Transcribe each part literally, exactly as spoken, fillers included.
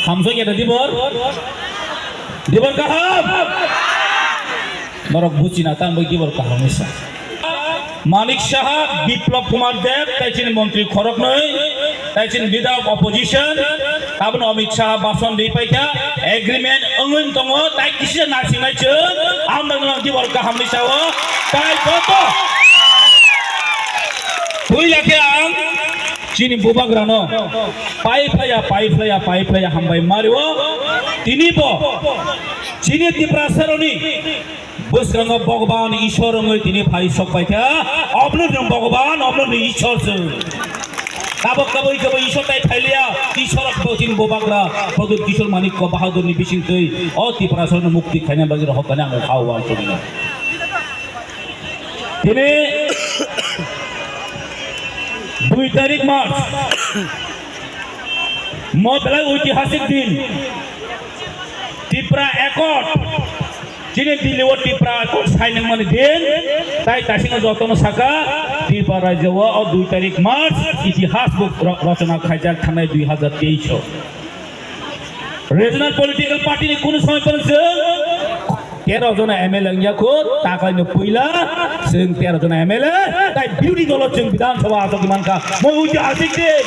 Hamsoi khe dibor? Dibor kaham? Norok buchina tang bai dibor kaham ni sa. Manik Saha, Biplab Kumar Deb, tai chini montri khoroknwi, tai chini leader of opposition, tabuk Amit Saha bason ri paikha, agreement wngwi tongo, tai kisa nasingnai chwng, amda nang dibor kaham ni sao, tai joto. Puila khe ang chini bubagrano pai phlaiya, pai phlaiya, pai phlaiya hambai mario. Tini bo chini Tiprasaroni bwskango Bhagwan Ishwar wngwi tini phai sok paikha. Obono nwng Bhagwan, obono nwng Ishwar chwng. Tabuk kabui kabui Ishwar tai phailiya, Ishwar bo chini bubagra Pradyut Kishore Manikya Bahadurni bisingtwi o Tiprasarno mukti khaina bagwi rohorkani ang kha o uansukmano. Tini dui tarik March, mo belai oitihasik din, Tipra Accord, chini Delhi o Tipra Accord signing mani din, tai tasingo jotono saka, Tripura rajyo o o dui tarik March itihas bo ro-, rochona khaijak thangnai dui hazar teis o. Regional political party ni kunu somoi phano chwng tero jona M L A wngya kho, taklaino puila chwng tero jona M L A, tai birodhi dolo chwng Bidhan Sabha achogwi mankha, moi oitihasik din.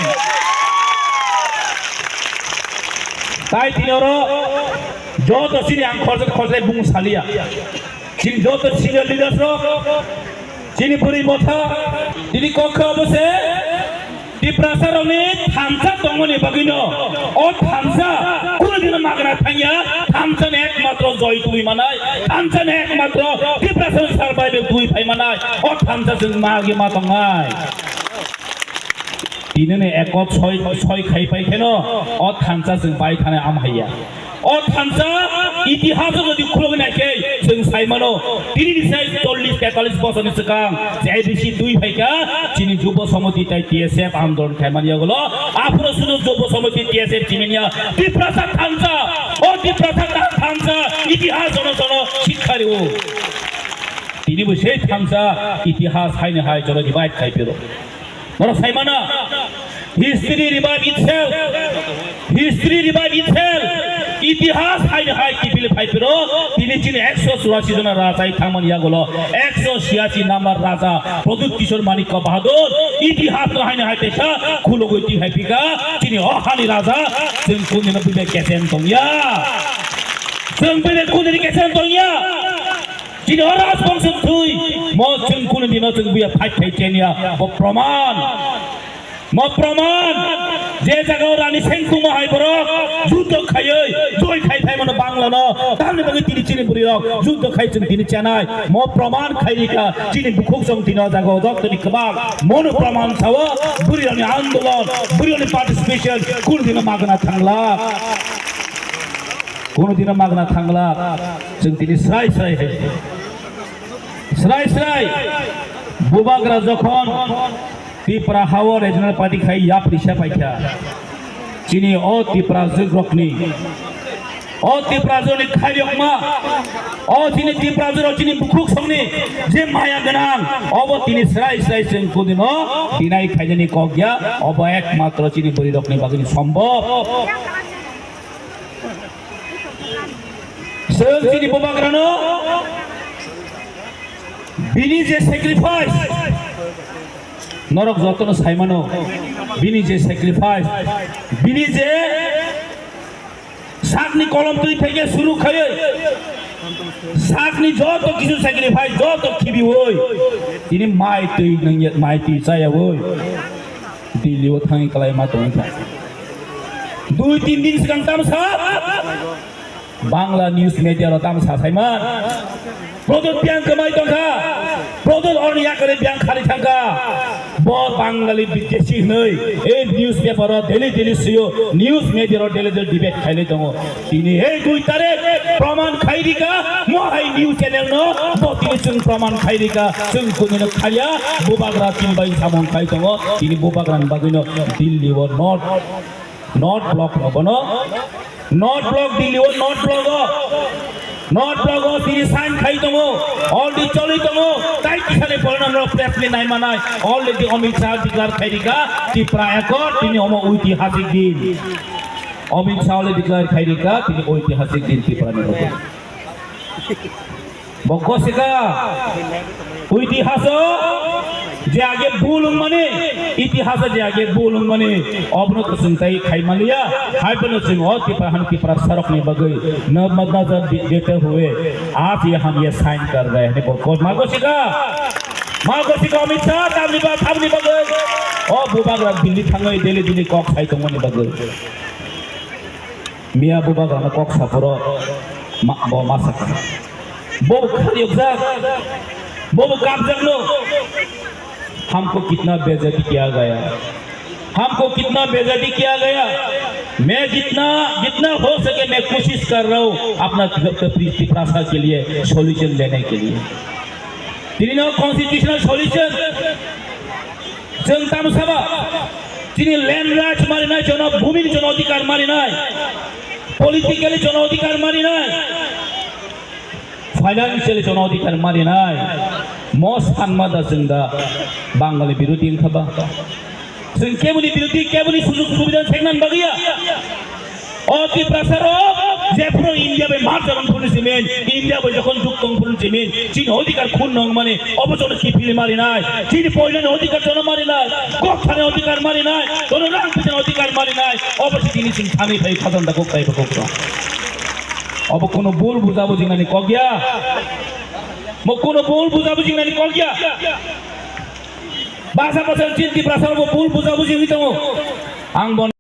Tai tini oro joto chini ang khorsa khorsa bung saliya. Chini joto senior leaders rok, chini bwrwi motha, tini kokha obo se Tiprasa rokni thansa tongmani bagwino o thansa kunu dino magna thangya, thansa ni ekmatro joy twi manai, thansa ni ekmatro Tiprasa ni survive twi phai manai, o thansa chwng magi ma tongnai. Tini ni ekot soi, soi khai pai kheno o thansa chwng bai thani am haiya. O thansa itihas o jodi khulogwi naikhe chwng sai mano, tini ni sai chollish tetalis bosor ni swkang je A D C twi phaikha, chini Jubo Samiti tai T S F andolon khaimani yagulo, aphuru sudu Jubo Samiti T S F chimaniya Tiprasa thansa, o Tiprasa tha-, thansa itihas jono jono sikha rio. Tini bo sei thansa itihas haini hai jono revive khai phiro. Norok sai mana, history revive itself. History revive itself. Itihas haini hai kipili phai phiro, tini chini ekso churasi jona raja thangmani yagulo ekso chiyasi number raja Pradyut Kishore Manikya Bahadur itihas no haini hai tesa khulugwi twi hai phika, chini o hani raja chwng kunino bibek kesen tongya. Chwng bibek kunini kesen tongya. Chini o rajbongso thwi, mo chwng kunu dino chwng buya fight khai chenya, bo proman. Mo proman, je jaga o Rani Sengkuma hai borok juddho khaiwi, joi khai phai mano Bangla no, tamni bagwi tini chini bwrwi rok juddho khai chwng tini chenai, mo proman khai rika, chini bukhuk chwng tini o jaga o joktoni kwbang, mono proman sao, bwrwi rokni andolon, bwrwi rokni participation, kunu dino magna thangla. Kunu dino magna thangla, chwng tini srai srai hai. Srai srai, bubagra jokhon Tipra hao regional party khai yapri se paikha. Chini o Tipra jugrokni, o Tipra joni khairokma, o chini Tipra juro chini bukhuk songni je maya gwnang, obo tini srai srai chwng kudino dinai khainani kok ya, obo ekmatro chini bwrwi rokni bagwi sombhob. Chwng chini bubagrano bini je sacrifice, norok jotono saimano, bini je sacrifice, bini je sakni kolom twi theke suru khaiwi, sakni joto kisu sacrifice, joto khibiwi, tini mai twi nangya, mai twi chayawi. Delhi o thangwi kwlai ma tongkha. Dui tin din swkang tamsa Bangla news media rok tamsa saiman. Pradyut biyang kwmai tongkha. Pradyut orni yakari biyang khari thangkha. Bo Bangali bidesi hwnwi ei news paper o daily daily swiyo, news media rok daily daily debate khailai tongo. Tini ei dui tarik proman khai rika, mo hai news channel no, bo tini chwng proman khai rika, chwng kunino khaiya, bubagra tini bai samung khai tongo, tini bubagra ni bagwino Delhi o North, North Block no bono, North Block Delhi o North Block o, North Block o tini sign khai tongo, already choli tongo, tai kisani porana no press ni nai manai, already Amit Shah declare khai rika, Tipra Accord, tini omo oitihasik din. Amit Shah le declare khai rikha, tini oitihasik din Tripura ni bagwi. Bo kosika, oitihaso je age bhul wngmani, itihaso je age bhul wngmani, obono to chwng tai khai manliya, hai bono chwng o Tipra han Tipra sarok ni bagwi na madnaza dete hue, aaj ye hum ye sign kar rahe hain. Bo kos ma kosika, ma kosika Amit Shah, tamni ba, tamni bagwi, o bubagra Delhi thangwi, Delhi, Delhi kok sai tongmani bagwi. Miya bubagrano kok saphuru ma-, bo ma sakha. Bo kharyokjak, bo kapjakno. हमको कितना बेइज्जती किया गया, हमको कितना बेइज्जती किया गया। मैं जितना, जितना हो सके मैं कोशिश कर रहा हूँ अपना Tiprasa के लिए solution लेने के लिए। Tini no constitutional solution. Chwng tamo saba, chini land rights marinai, jono bhumi ni jono adhikar marinai, politically jono adhikar marinai, financially jono adhikar marinai. Mo sanma da chwng da Bangali birodhi wngkha ba? Chwng keboni birodhi, keboni sujog subidha thekna bagwi ya. O Tiprasa rok jephuru India bai mar jaban phuru simin, India bai jokhon juk tong phuru simin, chini odhikar khun nong mani, obo jono kiphilwi marinai, chini poilani odhikar jono marinai, kok thani odhikar marinai, jono rang pitani odhikar marinai, obo se tini chwng thani phai khajanda kok tai kok tong. Obo kuno bul buja bujingnani kok ya. Mo kuno bul buja bujingnani kok ya. Basa basa chini Tiprasa rok bul buja bujingwi tongo. Ang bon